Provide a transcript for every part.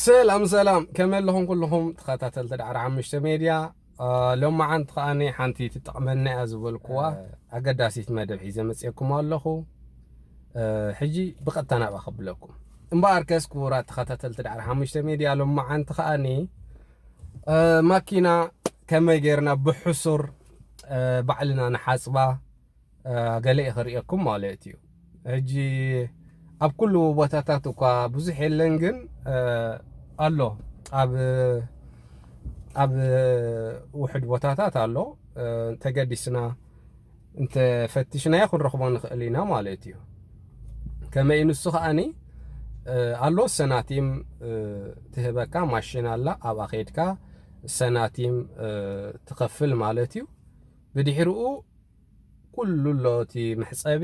ሰላም ሰላም፣ ከመይ ኣለኹም ኩልኹም ተኸታተልቲ ዳዕሮ ሓሙሽተ ሜድያ? ሎማዓንቲ ከኣኒ ሓንቲ ትጠቕመና እያ ዝበልኩዋ ኣገዳሲት መደብ ሒዘ መፅየኩም ኣለኹ። ሕጂ ብቐጥታ ናብኣ ከብለኩም እምበኣርከስ፣ ክቡራት ተኸታተልቲ ዳዕሮ ሓሙሽተ ሜድያ፣ ሎማዓንቲ ከኣኒ ማኪና ከመይ ጌርና ብሕሱር ባዕልና ንሓፅባ ገለ እየ ክርእየኩም ማለት እዩ። ሕጂ ኣብ ኩሉ ቦታታት እኳ ብዙሕ የለን፣ ግን ኣሎ፣ ኣብ ኣብ ውሕድ ቦታታት ኣሎ። ተገዲስና እንተፈቲሽናዮ ክንረኽቦ ንኽእል ኢና ማለት እዩ። ከመይ ንሱ ከኣኒ ኣሎ፣ ሰናቲም ትህበካ ማሽን ኣላ፣ ኣብኣ ከይድካ ሰናቲም ትኸፍል ማለት እዩ። ብድሕሪኡ ኩሉ ኣሎ፣ እቲ መሕፀቢ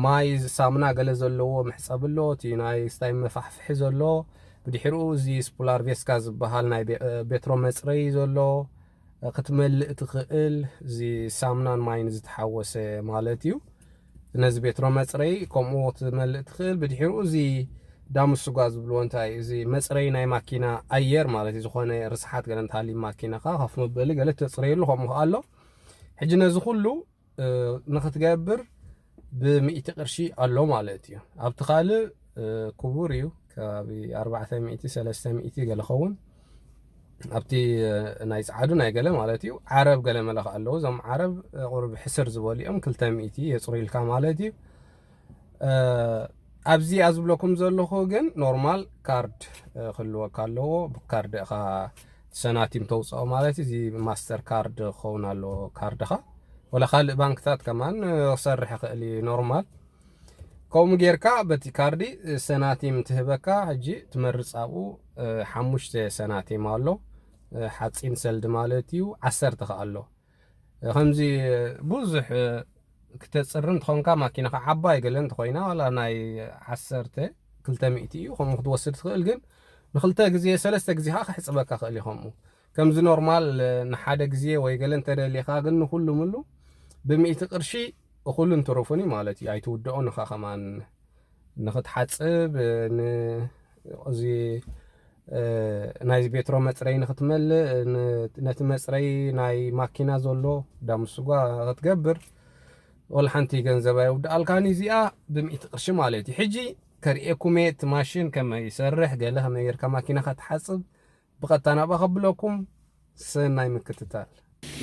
ማይ ሳሙና ገለ ዘለዎ መሕፀቢ ኣሎ፣ እቲ ናይ ስታይ መፋሕፍሒ ዘሎ። ብድሕሪኡ እዚ ስፑላር ቬስካ ዝበሃል ናይ ቤትሮ መፅረይ ዘሎ ክትመልእ ትኽእል፣ እዚ ሳሙናን ማይን ዝተሓወሰ ማለት እዩ። ነዚ ቤትሮ መፅረይ ከምኡ ክትመልእ ትኽእል። ብድሕሪኡ እዚ ዳሙስጓ ዝብልዎ እንታይ፣ እዚ መፅረይ ናይ ማኪና ኣየር ማለት እዩ። ዝኾነ ርስሓት ገለ እንተሃልዩ ማኪናኻ፣ ከፍ መበሊ ገለ ተፅረየሉ ከምኡ ከኣ ኣሎ። ሕጂ ነዚ ኩሉ ንክትገብር ብሚእቲ ቅርሺ ኣሎ ማለት እዩ። ኣብቲ ካልእ ክቡር እዩ፣ ከባቢ ኣርባዕተ ሚእቲ ሰለስተ ሚእቲ ገለ ኸውን። ኣብቲ ናይ ፃዓዱ ናይ ገለ ማለት እዩ። ዓረብ ገለ መለኽ ኣለዉ። እዞም ዓረብ ቁሩብ ሕስር ዝበሉ እዮም፣ ክልተ ሚእቲ የፅሩ ኢልካ ማለት እዩ። ኣብዚ ዝብለኩም ዘለኹ ግን ኖርማል ካርድ ክህልወካ ኣለዎ። ብካርድ ኢኻ ሰናቲም ተውፅኦ ማለት እዩ። እዚ ማስተር ካርድ ክኸውን ኣለዎ ካርድኻ። ወላ ካልእ ባንክታት ከማን ክሰርሕ ይኽእል እዩ ኖርማል። ከምኡ ጌርካ በቲ ካርዲ ሰናቲም ትህበካ። ሕጂ ትመርፅ ኣብኡ ሓሙሽተ ሰናቲም ኣሎ። ሓፂን ሰልዲ ማለት እዩ። ዓሰርተ ከኣ ኣሎ። ከምዚ ብዙሕ ክተፅሪ እንተኾንካ፣ ማኪናኻ ዓባይ ገለ እንተኾይና፣ ዋላ ናይ ዓሰርተ ክልተ ሚእቲ እዩ፣ ከምኡ ክትወስድ ትኽእል። ግን ንክልተ ግዜ ሰለስተ ግዜ ከዓ ክሕፅበካ ክእል እዩ። ከምኡ ከምዚ ኖርማል ንሓደ ግዜ ወይ ገለ እንተደሊኻ፣ ግን ንኩሉ ምሉ ብሚእቲ ቅርሺ እኹልን ትሩፍን እዩ ማለት እዩ። ኣይትውድኦን ኢኻ ከማን ንኽትሓፅብ፣ ን-፣ እዚ ናይዚ ቤትሮ መፅረይ ንክትመልእ፣ ን-፣ ነቲ መፅረይ ናይ ማኪና ዘሎ ዳሙስጓ ክትገብር፣ ወላ ሓንቲ ገንዘብ ኣይውድኣልካን። እዚኣ ብሚእቲ ቅርሺ ማለት እዩ። ሕጂ ከርእየኩም እየ እቲ ማሽን ከመይ ይሰርሕ፣ ገለ ከመይ ጌርካ ማኪና ከትሓፅብ፣ ብቐጥታ ናብኣ ከብለኩም። ሰናይ ምክትታል።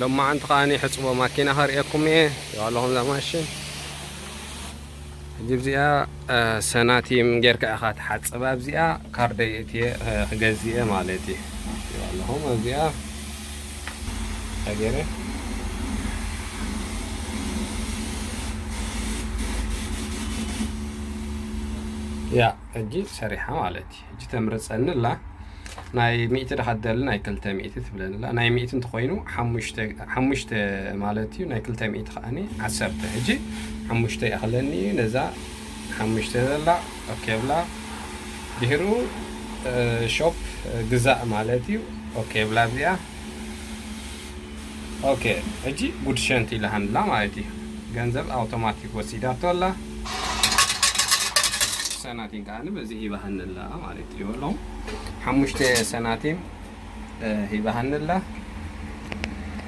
ሎማዓንቲ ከኣ ሕፅቦ ማኪና ከርእየኩም እየ። ይዋለኹም እዛ ማሽን። ሕጂ እዚኣ ሰናቲም ጌርካ ኢኻ ትሓፅባ። ኣብዚኣ ካርደይ እትየ ክገዝእ እየ ማለት እዩ። ይዋለኹም ኣብዚኣ ተገይረ። ያ፣ ሕጂ ሰሪሓ ማለት እዩ። ሕጂ ተምርፀኒ ኣላ። ናይ ሚእቲ ድኻ ትደሊ፣ ናይ ክልተ ሚእቲ ትብለኒ ኣላ። ናይ ሚእቲ እንተኾይኑ ሓሙሽተ፣ ሓሙሽተ ማለት እዩ። ናይ ክልተ ሚእቲ ከኣኒ ዓሰርተ። ሕጂ ሓሙሽተ ይኣኽለኒ እዩ። ነዛ ሓሙሽተ ዘላ ኦኬ ብላ። ድሕሩ ሾፕ ግዛእ ማለት እዩ። ኦኬ ብላ እዚኣ። ኦኬ፣ ሕጂ ጉድ ሸንት ኢላሃንላ ማለት እዩ። ገንዘብ ኣውቶማቲክ ወሲዳቶ ኣላ። ሰናቲም ከኣ በዚ ሂባሃንላ ማለት እዩ። ኣለኹም ሓሙሽተ ሰናቲም ሂባሃንላ።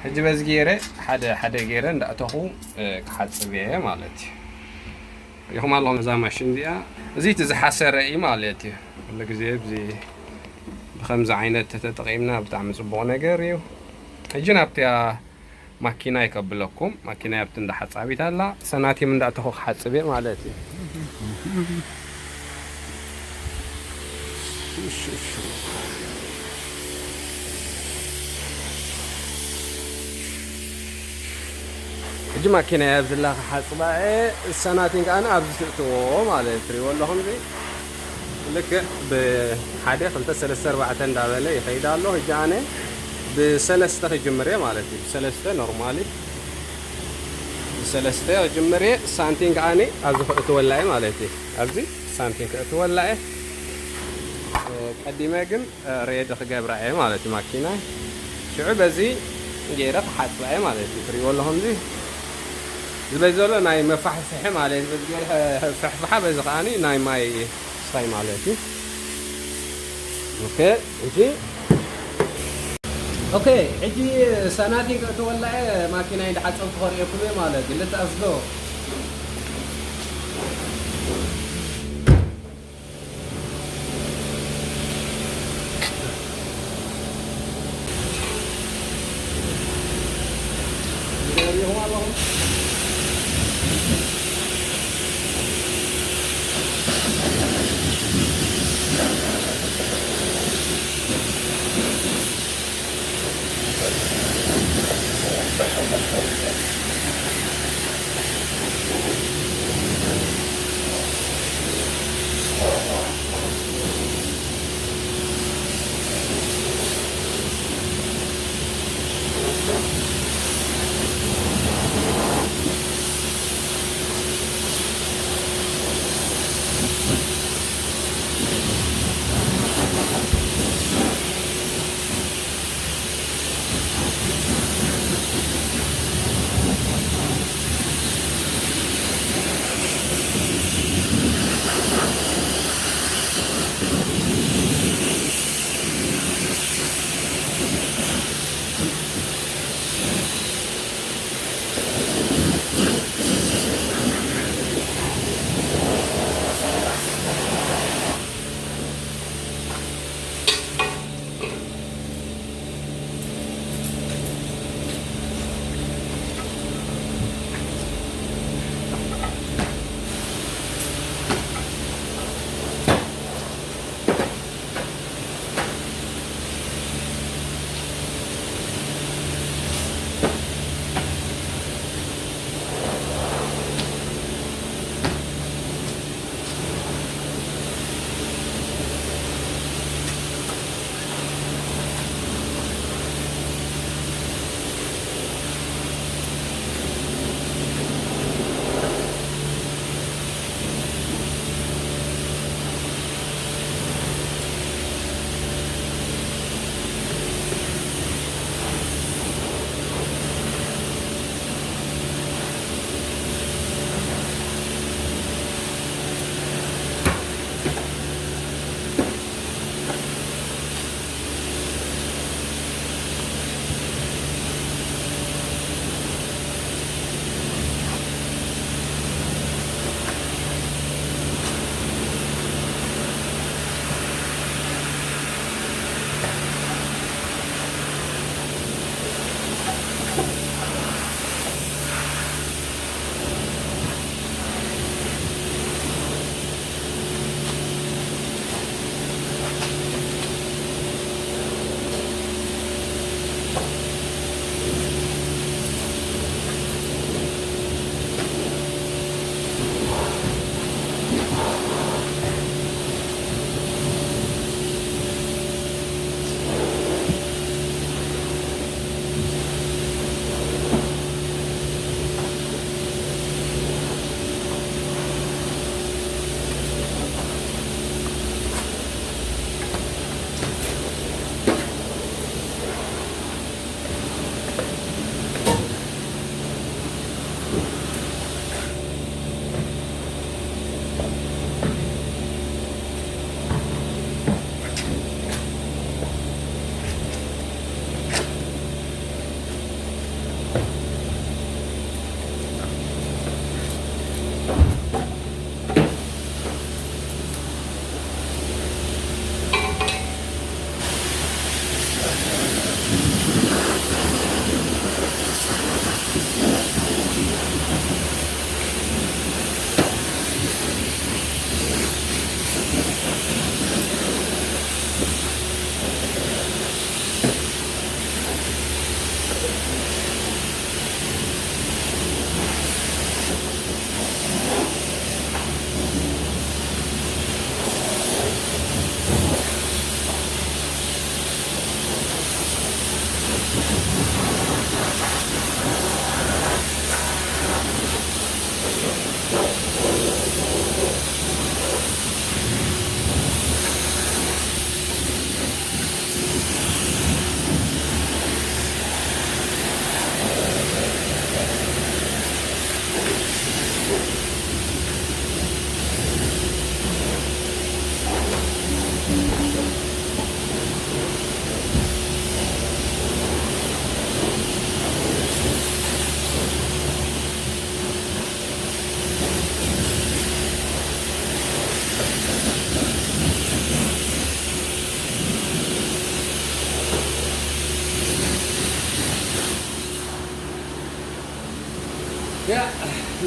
ሕጂ በዚ ገይረ ሓደ ሓደ ገይረ እንዳእተኹ ክሓፅብ እየ ማለት እዩ። ሪኢኹም ኣለኹም እዛ ማሽን እዚኣ። እዚ እቲ ዝሓሰረ እዩ ማለት እዩ። ኩሉ ግዜ ብዚ ብከምዚ ዓይነት ተተጠቒምና ብጣዕሚ ፅቡቕ ነገር እዩ። ሕጂ ናብቲ ማኪና ይከብለኩም። ማኪና ኣብቲ እንዳ ሓጻቢት ኣላ። ሰናቲም እንዳእተኹ ክሓጽብ እየ ማለት እዩ። ሕጂ ማኪና ኣብዚ ላ ክሓጽባ እየ። ሰናቲም ከኣ ኣብዚ ትእትዎ ማለት እዩ። ትሪእዎ ኣለኹም እዚ ልክዕ ብሓደ፣ ክልተ፣ ሰለስተ፣ ኣርባዕተ እንዳበለ ይኸይድ ኣሎ። ሕጂ ኣነ ብሰለስተ ክጅምር እየ ማለት እዩ። ብሰለስተ ኖርማሊ ብሰለስተ ክጅምር እየ። ሳንቲም ከኣ ኣብዚ ክእትወላ እየ ማለት እዩ። ኣብዚ ሳንቲም ክእትወላ እየ። ቀዲመ ግን ሬድ ክገብራ እየ ማለት እዩ ማኪና። ሽዑ በዚ ገይረ ክሓጽባ እየ ማለት እዩ። ትሪእዎ ኣለኹም እዚ ዝበይ ዘሎ ናይ መፋሕፍሒ ማለት እዩ። በዚ ገይረ ፍሕፍሓ፣ በዚ ከኣ ናይ ማይ ስታይ ማለት እዩ። ኦኬ፣ ሕጂ ኦኬ፣ ሕጂ ሰናቲን ክእትወላ እየ። ማኪናይ እንዳሓጸብኩ ከርእየኩም እየ ማለት እዩ። Let's go።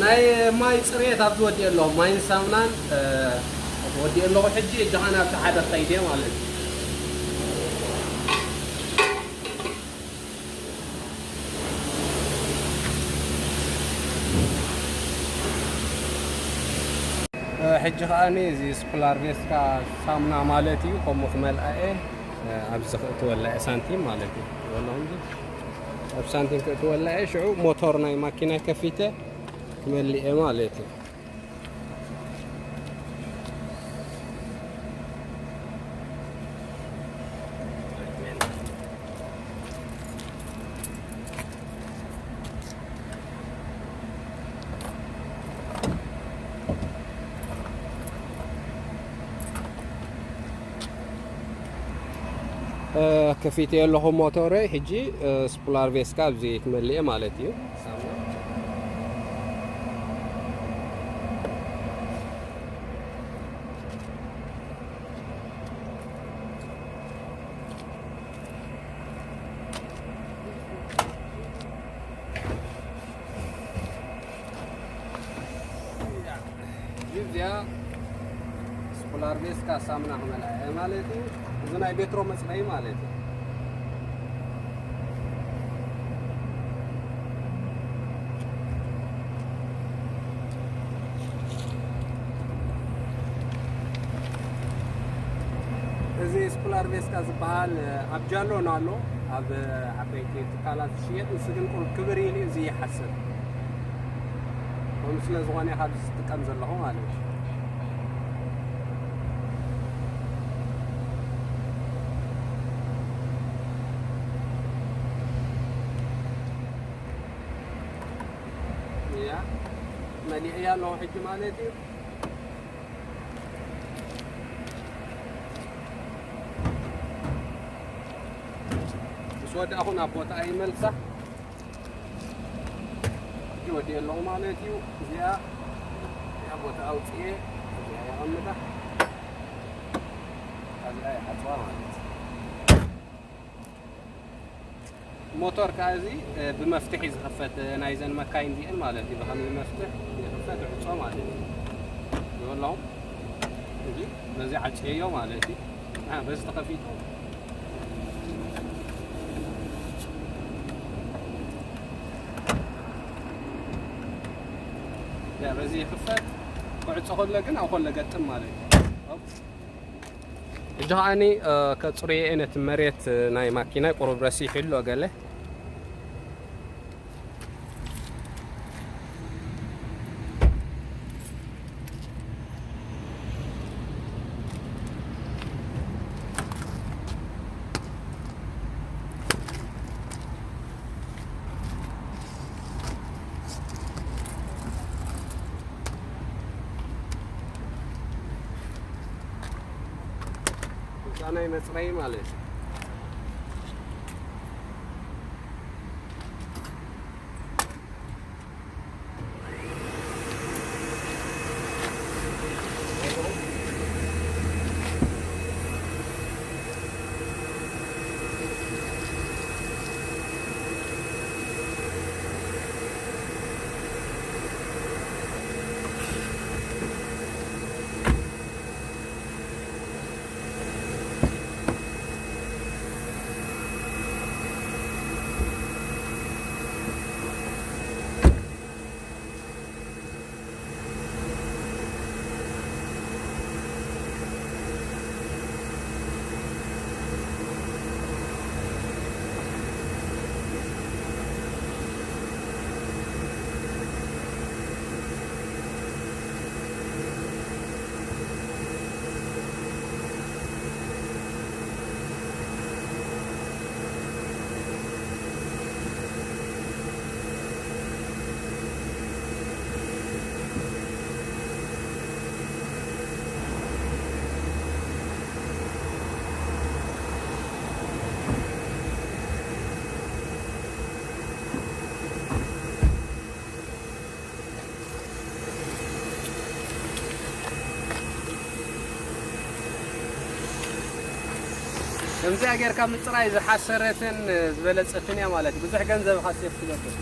ናይ ማይ ጽሬት ኣብዚ ወዲኤ ኣለኹ። ማይን ሳሙናን፣ እ፣ ወዲኤ ኣለኹ። ሕጂ እጃኻ ናብቲ ሓደ ክኸይድ እየ ማለት እዩ። እ፣ ሕጂ ከኣኒ እዚ ስኩላር ቬስካ ሳሙና ማለት እዩ፣ ከምኡ ክመልኣ እየ። እ፣ ኣብዚ ክእትወላ እየ ሳንቲም ማለት እዩ። ወላ እንጂ ኣብ ሳንቲም ክእትወላ እየ። ሽዑ ሞቶር ናይ ማኪና ከፊተ ክመልእ እየ ማለት እዩ። እ፣ ከፊተ ኣለኹ ሞቶረይ። ሕጂ፣ እ፣ ስኩላር ቬስካ ኣብዚ ክመልእ እየ ማለት እዩ። እዚኣ ስኩላር ቬስካ ሳሙና ክመልኣ እየ ማለት እዩ። እዚ ናይ ቤትሮ መጽረዪ ማለት እዩ። እዚ ስኩላር ቬስካ ዝበሃል ኣብ ጃሎን ኣሎ፣ ኣብ ዓበይቲ ትካላት ዝሽየጥ፣ ንሱ ግን ቁሩብ ክብር ኢሉ እዩ እዚ ይሓስብ። ከምኡ ስለ ዝኾነ እየ ካብዚ ዝጥቀም ዘለኹ ማለት እዩ። እያ፣ መሊእያ ኣለኹ ሕጂ ማለት እዩ። ምስ ወዳእኹ ናብ ቦታኣ ይመልሳ። ሕጂ ወዲኤ ኣለኹ ማለት እዩ። እዚኣ፣ እዚኣ ቦታ ኣውፅኤ፣ እዚኣ የቐምጣ። እዚኣ ይሓፅዋ ማለት እዩ። ሞቶር ከዓ እዚ፣ እ፣ ብመፍትሒ ዝኸፈት፣ እ፣ ናይዘን መካይን እዚአን ማለት እዩ። ብኸምዚ መፍትሕ ይኸፈት ይዕጾ ማለት እዩ። ይኸውላኹም እዚ በዚ ዓጽየዮ ማለት እዩ። አ፣ በዚ ተኸፊቱ። ያ፣ በዚ ይኸፈት። ክዕጾ ከሎ ግን ኣብ ከሎ ገጥም ማለት እዩ። ኦፕ። ሕጂ ከዓኒ፣ እ፣ ከጽርዮ እየ ነቲ መሬት፣ እ፣ ናይ ማኪናይ ቁሩብ ረሲሑ ኣሎ ገለ። እዛ ናይ መጽረዪ ማለት እዩ። ከምዚኣ ጌርካ ምጽራይ ዝሓሰረትን ዝበለጸትን እያ ማለት እዩ። ብዙሕ ገንዘብ ኢኻ ሴፍ ትገብር።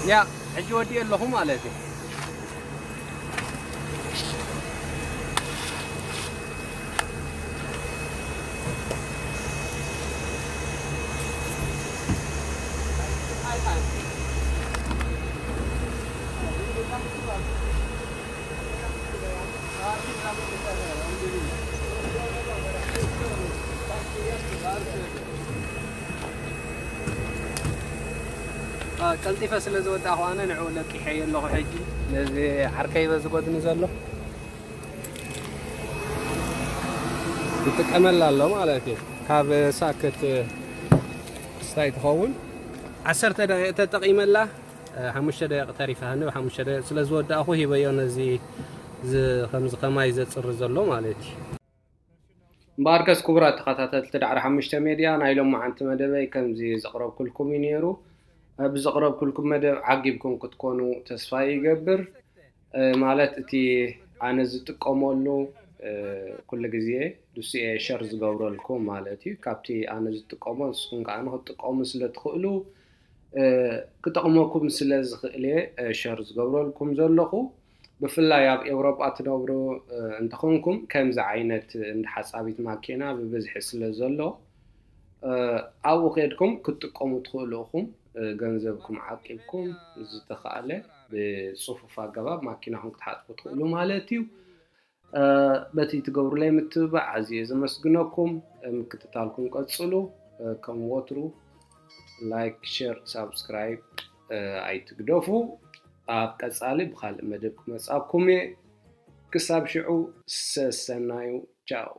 ያ ሕጂ ወዲእ ኣለኹ ማለት እዩ። ቀልጢፈ ስለ ዝወዳእኹ ኣነ ንዕኡ ለቂሐዮ ኣለኹ። ሕጂ ነዚ ዓርከይ በዚ ጎድኒ ዘሎ ይጥቀመላ ኣሎ ማለት እዩ። ካብ ሳክት ክስታይ ትኸውን ዓሰርተ ደቂቕ ተጠቒመላ፣ ሓሙሽተ ደቂቕ ተሪፋ፣ ሓሙሽተ ደቂቕ ስለ ዝወዳእኹ ሂበዮ ነዚ ከምዚ ከማይ ዘፅሪ ዘሎ ማለት እዩ። እምበኣርከስ ክቡራት ተኸታተልቲ ዳዕሮ ሓሙሽተ ሜድያ፣ ናይ ሎማዓንቲ መደበይ ከምዚ ዘቕረብኩልኩም እዩ ነይሩ። ብዘቕረብኩልኩም መደብ ዓጊብኩም ክትኮኑ ተስፋ ይገብር። ማለት እቲ ኣነ ዝጥቀመሉ ኩሉ ግዜ ንሱ እየ ሸር ዝገብረልኩም ማለት እዩ። ካብቲ ኣነ ዝጥቀሞ ንስኹም ከዓ ንክትጥቀሙ ስለ ትኽእሉ ክጠቕመኩም ስለ ዝኽእል እየ ሸር ዝገብረልኩም ዘለኹ። ብፍላይ ኣብ ኤውሮጳ ትነብሩ እንተኾንኩም ከምዚ ዓይነት እንዳ ሓጻቢት ማኪና ብብዝሒ ስለ ዘሎ ኣብኡ ከድኩም ክትጥቀሙ ትኽእሉ ኢኹም። ገንዘብኩም ዓቂብኩም ዝተኻእለ ብጽፉፍ ኣገባብ ማኪናኹም ክትሓጽቡ ትኽእሉ ማለት እዩ። በቲ ትገብሩለይ ምትብባዕ ኣዝየ ዘመስግነኩም። ምክትታልኩም ቀጽሉ። ከም ወትሩ ላይክ፣ ሸር፣ ሳብስክራይብ ኣይትግደፉ። ኣብ ቀጻሊ ብኻልእ መደብ ክመጻኩም እየ። ክሳብ ሽዑ ሰሰናዩ። ቻው።